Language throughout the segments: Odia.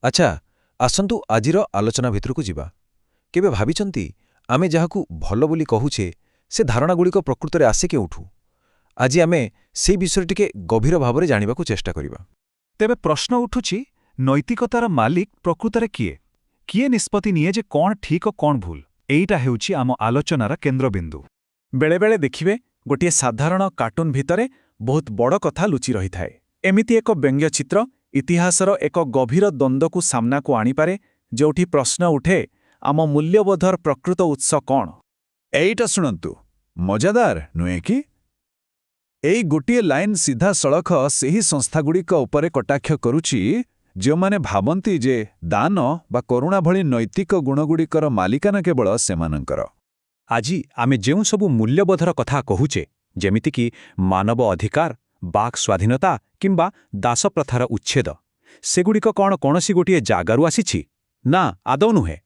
ଆଚ୍ଛା, ଆସନ୍ତୁ ଆଜିର ଆଲୋଚନା ଭିତରକୁ ଯିବା। କେବେ ଭାବିଛନ୍ତି, ଆମେ ଯାହାକୁ ଭଲ ବୋଲି କହୁଛେ, ସେ ଧାରଣାଗୁଡ଼ିକ ପ୍ରକୃତରେ ଆସେ କେଉଁଠୁ? ଆଜି ଆମେ ସେଇ ବିଷୟରେ ଟିକେ ଗଭୀର ଭାବରେ ଜାଣିବାକୁ ଚେଷ୍ଟା କରିବା। ତେବେ ପ୍ରଶ୍ନ ଉଠୁଛି, ନୈତିକତାର ମାଲିକ ପ୍ରକୃତରେ କିଏ? କିଏ ନିଷ୍ପତ୍ତି ନିଏ ଯେ କ'ଣ ଠିକ୍ ଓ କ'ଣ ଭୁଲ? ଏଇଟା ହେଉଛି ଆମ ଆଲୋଚନାର କେନ୍ଦ୍ରବିନ୍ଦୁ। ବେଳେବେଳେ ଦେଖିବେ, ଗୋଟିଏ ସାଧାରଣ କାର୍ଟୁନ ଭିତରେ ବହୁତ ବଡ଼ କଥା ଲୁଚି ରହିଥାଏ। ଏମିତି ଏକ ବ୍ୟଙ୍ଗଚିତ୍ର ଇତିହାସର ଏକ ଗଭୀର ଦ୍ୱନ୍ଦ୍ୱକୁ ସାମ୍ନାକୁ ଆଣିପାରେ, ଯେଉଁଠି ପ୍ରଶ୍ନ ଉଠେ, ଆମ ମୂଲ୍ୟବୋଧର ପ୍ରକୃତ ଉତ୍ସ କ'ଣ? ଏଇଟା ଶୁଣନ୍ତୁ, ମଜାଦାର ନୁହେଁ କି? ଏଇ ଗୋଟିଏ ଲାଇନ୍ ସିଧାସଳଖ ସେହି ସଂସ୍ଥାଗୁଡ଼ିକ ଉପରେ କଟାକ୍ଷ କରୁଛି, ଯେଉଁମାନେ ଭାବନ୍ତି ଯେ ଦାନ ବା କରୁଣା ଭଳି ନୈତିକ ଗୁଣଗୁଡ଼ିକର ମାଲିକାନା କେବଳ ସେମାନଙ୍କର। ଆଜି ଆମେ ଯେଉଁ ସବୁ ମୂଲ୍ୟବୋଧର କଥା କହୁଛେ, ଯେମିତିକି ମାନବ ଅଧିକାର, ବାକ୍ ସ୍ୱାଧୀନତା କିମ୍ବା ଦାସପ୍ରଥାର ଉଚ୍ଛେଦ, ସେଗୁଡ଼ିକ କ'ଣ କୌଣସି ଗୋଟିଏ ଜାଗାରୁ ଆସିଛି? ନା, ଆଦୌ ନୁହେଁ।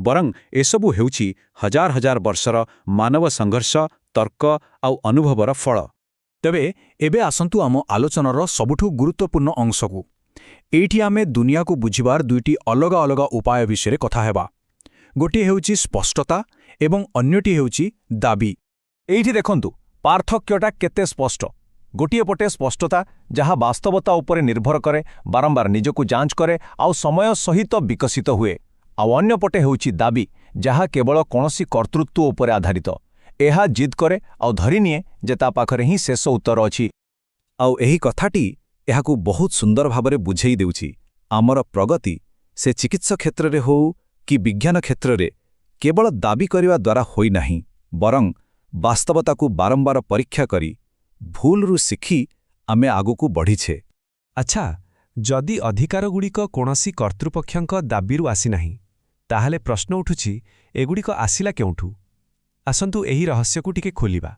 ବରଂ ଏସବୁ ହେଉଛି ହଜାର ହଜାର ବର୍ଷର ମାନବ ସଂଘର୍ଷ, ତର୍କ ଆଉ ଅନୁଭବର ଫଳ। ତେବେ ଏବେ ଆସନ୍ତୁ ଆମ ଆଲୋଚନାର ସବୁଠୁ ଗୁରୁତ୍ୱପୂର୍ଣ୍ଣ ଅଂଶକୁ। ଏଇଠି ଆମେ ଦୁନିଆକୁ ବୁଝିବାର ଦୁଇଟି ଅଲଗା ଅଲଗା ଉପାୟ ବିଷୟରେ କଥା ହେବା। ଗୋଟିଏ ହେଉଛି ସ୍ପଷ୍ଟତା ଏବଂ ଅନ୍ୟଟି ହେଉଛି ଦାବି। ଏଇଠି ଦେଖନ୍ତୁ, ପାର୍ଥକ୍ୟଟା କେତେ ସ୍ପଷ୍ଟ। ଗୋଟିଏ ପଟେ ସ୍ପଷ୍ଟତା, ଯାହା ବାସ୍ତବତା ଉପରେ ନିର୍ଭର କରେ, ବାରମ୍ବାର ନିଜକୁ ଯାଞ୍ଚ କରେ ଆଉ ସମୟ ସହିତ ବିକଶିତ ହୁଏ। ଆଉ ଅନ୍ୟପଟେ ହେଉଛି ଦାବି, ଯାହା କେବଳ କୌଣସି କର୍ତ୍ତୃତ୍ୱ ଉପରେ ଆଧାରିତ। ଏହା ଜିଦ୍ କରେ ଆଉ ଧରିନିଏ ଯେ ତା ପାଖରେ ହିଁ ଶେଷ ଉତ୍ତର ଅଛି। ଆଉ ଏହି କଥାଟି ଏହାକୁ ବହୁତ ସୁନ୍ଦର ଭାବରେ ବୁଝେଇ ଦେଉଛି। ଆମର ପ୍ରଗତି, ସେ ଚିକିତ୍ସା କ୍ଷେତ୍ରରେ ହେଉ କି ବିଜ୍ଞାନ କ୍ଷେତ୍ରରେ, କେବଳ ଦାବି କରିବା ଦ୍ୱାରା ହୋଇନାହିଁ, ବରଂ ବାସ୍ତବତାକୁ ବାରମ୍ବାର ପରୀକ୍ଷା କରି, ଭୁଲରୁ ଶିଖି ଆମେ ଆଗକୁ ବଢ଼ିଛେ। ଆଚ୍ଛା, ଯଦି ଅଧିକାରଗୁଡ଼ିକ କୌଣସି କର୍ତ୍ତୃପକ୍ଷଙ୍କ ଦାବିରୁ ଆସିନାହିଁ, ତାହେଲେ ପ୍ରଶ୍ନ ଉଠୁଛି, ଏଗୁଡ଼ିକ ଆସିଲା କେଉଁଠୁ? ଆସନ୍ତୁ ଏହି ରହସ୍ୟକୁ ଟିକେ ଖୋଲିବା।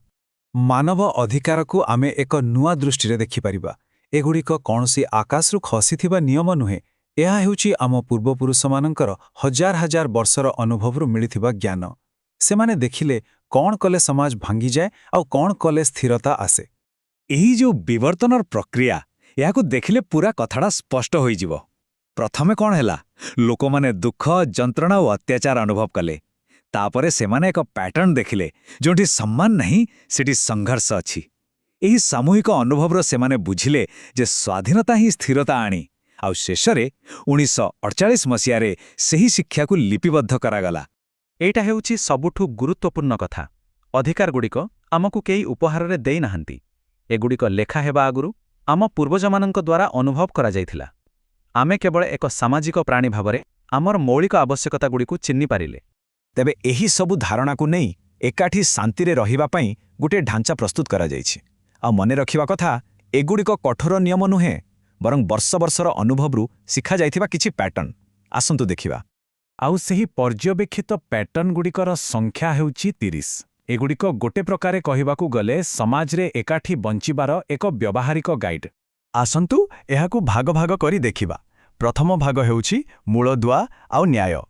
ମାନବ ଅଧିକାରକୁ ଆମେ ଏକ ନୂଆ ଦୃଷ୍ଟିରେ ଦେଖିପାରିବା। ଏଗୁଡ଼ିକ କୌଣସି ଆକାଶରୁ ଖସିଥିବା ନିୟମ ନୁହେଁ। ଏହା ହେଉଛି ଆମ ପୂର୍ବପୁରୁଷମାନଙ୍କର ହଜାର ହଜାର ବର୍ଷର ଅନୁଭବରୁ ମିଳିଥିବା ଜ୍ଞାନ। ସେମାନେ ଦେଖିଲେ କ'ଣ କଲେ ସମାଜ ଭାଙ୍ଗିଯାଏ ଆଉ କ'ଣ କଲେ ସ୍ଥିରତା ଆସେ। ଏହି ଯେଉଁ ବିବର୍ତ୍ତନର ପ୍ରକ୍ରିୟା, ଏହାକୁ ଦେଖିଲେ ପୁରା କଥାଟା ସ୍ପଷ୍ଟ ହୋଇଯିବ। ପ୍ରଥମେ କ'ଣ ହେଲା? ଲୋକମାନେ ଦୁଃଖ, ଯନ୍ତ୍ରଣା ଓ ଅତ୍ୟାଚାର ଅନୁଭବ କଲେ। ତାପରେ ସେମାନେ ଏକ ପ୍ୟାଟର୍ନ ଦେଖିଲେ, ଯେଉଁଠି ସମ୍ମାନ ନାହିଁ, ସେଠି ସଂଘର୍ଷ ଅଛି। ଏହି ସାମୂହିକ ଅନୁଭବର ସେମାନେ ବୁଝିଲେ ଯେ ସ୍ୱାଧୀନତା ହିଁ ସ୍ଥିରତା ଆଣେ। ଆଉ ଶେଷରେ 1948 ମସିହାରେ ସେହି ଶିକ୍ଷାକୁ ଲିପିବଦ୍ଧ କରାଗଲା। ଏଇଟା ହେଉଛି ସବୁଠୁ ଗୁରୁତ୍ୱପୂର୍ଣ୍ଣ କଥା। ଅଧିକାରଗୁଡ଼ିକ ଆମକୁ କେହି ଉପହାରରେ ଦେଇନାହାନ୍ତି। ଏଗୁଡ଼ିକ ଲେଖା ହେବା ଆଗରୁ ଆମ ପୂର୍ବଜମାନଙ୍କ ଦ୍ୱାରା ଅନୁଭବ କରାଯାଇଥିଲା। ଆମେ କେବଳ ଏକ ସାମାଜିକ ପ୍ରାଣୀ ଭାବରେ ଆମର ମୌଳିକ ଆବଶ୍ୟକତାଗୁଡ଼ିକୁ ଚିହ୍ନିପାରିଲେ। ତେବେ ଏହି ସବୁ ଧାରଣାକୁ ନେଇ ଏକାଠି ଶାନ୍ତିରେ ରହିବା ପାଇଁ ଗୋଟିଏ ଢାଞ୍ଚା ପ୍ରସ୍ତୁତ କରାଯାଇଛି। ଆଉ ମନେ ରଖିବା କଥା, ଏଗୁଡ଼ିକ କଠୋର ନିୟମ ନୁହେଁ, ବରଂ ବର୍ଷ ବର୍ଷର ଅନୁଭବରୁ ଶିଖାଯାଇଥିବା କିଛି ପ୍ୟାଟର୍ନ। ଆସନ୍ତୁ ଦେଖିବା। ଆଉ ସେହି ପର୍ଯ୍ୟବେକ୍ଷିତ ପ୍ୟାଟର୍ନଗୁଡ଼ିକର ସଂଖ୍ୟା ହେଉଛି 30। ଏଗୁଡ଼ିକ ଗୋଟେ ପ୍ରକାରେ କହିବାକୁ ଗଲେ ସମାଜରେ ଏକାଠି ବଞ୍ଚିବାର ଏକ ବ୍ୟବହାରିକ ଗାଇଡ୍। ଆସନ୍ତୁ ଏହାକୁ ଭାଗ ଭାଗ କରି ଦେଖିବା। ପ୍ରଥମ ଭାଗ ହେଉଛି ମୂଳଦୁଆ ଆଉ ନ୍ୟାୟ।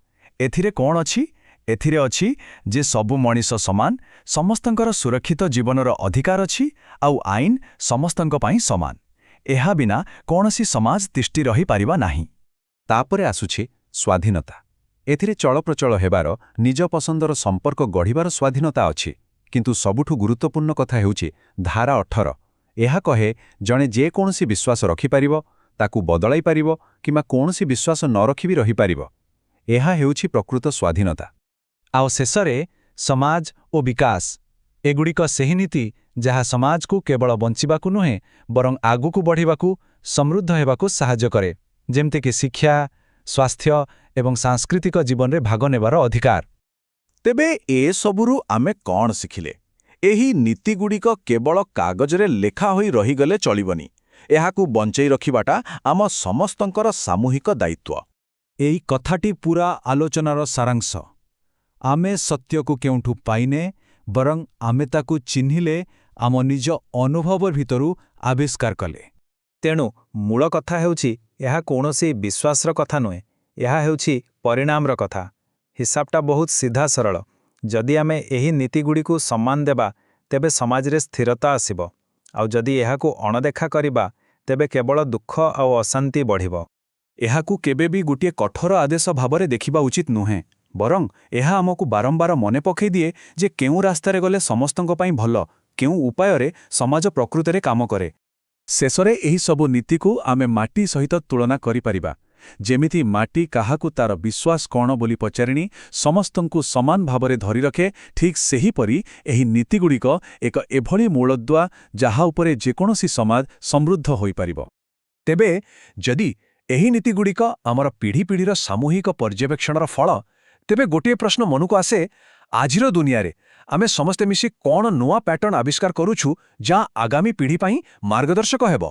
ଏଥିରେ କ'ଣ ଅଛି? ଏଥିରେ ଅଛି ଯେ ସବୁ ମଣିଷ ସମାନ, ସମସ୍ତଙ୍କର ସୁରକ୍ଷିତ ଜୀବନର ଅଧିକାର ଅଛି ଆଉ ଆଇନ ସମସ୍ତଙ୍କ ପାଇଁ ସମାନ। ଏହା ବିନା କୌଣସି ସମାଜ ତିଷ୍ଠି ରହିପାରିବ ନାହିଁ। ତାପରେ ଆସୁଛି ସ୍ୱାଧୀନତା। ଏଥିରେ ଚଳପ୍ରଚଳ ହେବାର, ନିଜ ପସନ୍ଦର ସମ୍ପର୍କ ଗଢ଼ିବାର ସ୍ୱାଧୀନତା ଅଛି। କିନ୍ତୁ ସବୁଠୁ ଗୁରୁତ୍ୱପୂର୍ଣ୍ଣ କଥା ହେଉଛି ଧାରା 18। ଏହା କହେ, ଜଣେ ଯେକୌଣସି ବିଶ୍ୱାସ ରଖିପାରିବ, ତାକୁ ବଦଳାଇ ପାରିବ କିମ୍ବା କୌଣସି ବିଶ୍ୱାସ ନ ରଖି ବି ରହିପାରିବ। ଏହା ହେଉଛି ପ୍ରକୃତ ସ୍ୱାଧୀନତା। ଆଉ ଶେଷରେ ସମାଜ ଓ ବିକାଶ। ଏଗୁଡ଼ିକ ସେହି ନୀତି ଯାହା ସମାଜକୁ କେବଳ ବଞ୍ଚିବାକୁ ନୁହେଁ, ବରଂ ଆଗକୁ ବଢ଼ିବାକୁ, ସମୃଦ୍ଧ ହେବାକୁ ସାହାଯ୍ୟ କରେ, ଯେମିତିକି ଶିକ୍ଷା, ସ୍ୱାସ୍ଥ୍ୟ ଏବଂ ସାଂସ୍କୃତିକ ଜୀବନରେ ଭାଗ ନେବାର ଅଧିକାର। ତେବେ ଏସବୁରୁ ଆମେ କ'ଣ ଶିଖିଲେ? ଏହି ନୀତିଗୁଡ଼ିକ କେବଳ କାଗଜରେ ଲେଖା ହୋଇ ରହିଗଲେ ଚଳିବନି। ଏହାକୁ ବଞ୍ଚେଇ ରଖିବାଟା ଆମ ସମସ୍ତଙ୍କର ସାମୂହିକ ଦାୟିତ୍ୱ। ଏଇ କଥାଟି ପୂରା ଆଲୋଚନାର ସାରାଂଶ। ଆମେ ସତ୍ୟକୁ କେଉଁଠୁ ପାଇନେ, ବରଂ ଆମେ ତାକୁ ଚିହ୍ନିଲେ, ଆମ ନିଜ ଅନୁଭବ ଭିତରୁ ଆବିଷ୍କାର କଲେ। ତେଣୁ ମୂଳ କଥା ହେଉଛି, ଏହା କୌଣସି ବିଶ୍ୱାସର କଥା ନୁହେଁ, ଏହା ହେଉଛି ପରିଣାମର କଥା। ହିସାବଟା ବହୁତ ସିଧା ସରଳ। ଯଦି ଆମେ ଏହି ନୀତିଗୁଡ଼ିକୁ ସମ୍ମାନ ଦେବା, ତେବେ ସମାଜରେ ସ୍ଥିରତା ଆସିବ। ଆଉ ଯଦି ଏହାକୁ ଅଣଦେଖା କରିବା, ତେବେ କେବଳ ଦୁଃଖ ଆଉ ଅଶାନ୍ତି ବଢ଼ିବ। ଏହାକୁ କେବେ ବି ଗୋଟିଏ କଠୋର ଆଦେଶ ଭାବରେ ଦେଖିବା ଉଚିତ ନୁହେଁ। ବରଂ ଏହା ଆମକୁ ବାରମ୍ବାର ମନେ ପକାଇଦିଏ ଯେ କେଉଁ ରାସ୍ତାରେ ଗଲେ ସମସ୍ତଙ୍କ ପାଇଁ ଭଲ, କେଉଁ ଉପାୟରେ ସମାଜ ପ୍ରକୃତରେ କାମ କରେ। ଶେଷରେ ଏହି ସବୁ ନୀତିକୁ ଆମେ ମାଟି ସହିତ ତୁଳନା କରିପାରିବା। ଯେମିତି ମାଟି କାହାକୁ ତାର ବିଶ୍ୱାସ କ'ଣ ବୋଲି ପଚାରିଣି ସମସ୍ତଙ୍କୁ ସମାନ ଭାବରେ ଧରି ରଖେ, ଠିକ୍ ସେହିପରି ଏହି ନୀତିଗୁଡ଼ିକ ଏକ ଏଭଳି ମୂଳଦୁଆ ଯାହା ଉପରେ ଯେକୌଣସି ସମାଜ ସମୃଦ୍ଧ ହୋଇପାରିବ। ତେବେ ଯଦି ଏହି ନୀତିଗୁଡ଼ିକ ଆମର ପିଢ଼ି ପିଢ଼ିର ସାମୂହିକ ପର୍ଯ୍ୟବେକ୍ଷଣର ଫଳ, ତେବେ ଗୋଟିଏ ପ୍ରଶ୍ନ ମନକୁ ଆସେ, ଆଜିର ଦୁନିଆରେ ଆମେ ସମସ୍ତେ ମିଶି କ'ଣ ନୂଆ ପ୍ୟାଟର୍ନ ଆବିଷ୍କାର କରୁଛୁ ଯାହା ଆଗାମୀ ପିଢ଼ି ପାଇଁ ମାର୍ଗଦର୍ଶକ ହେବ?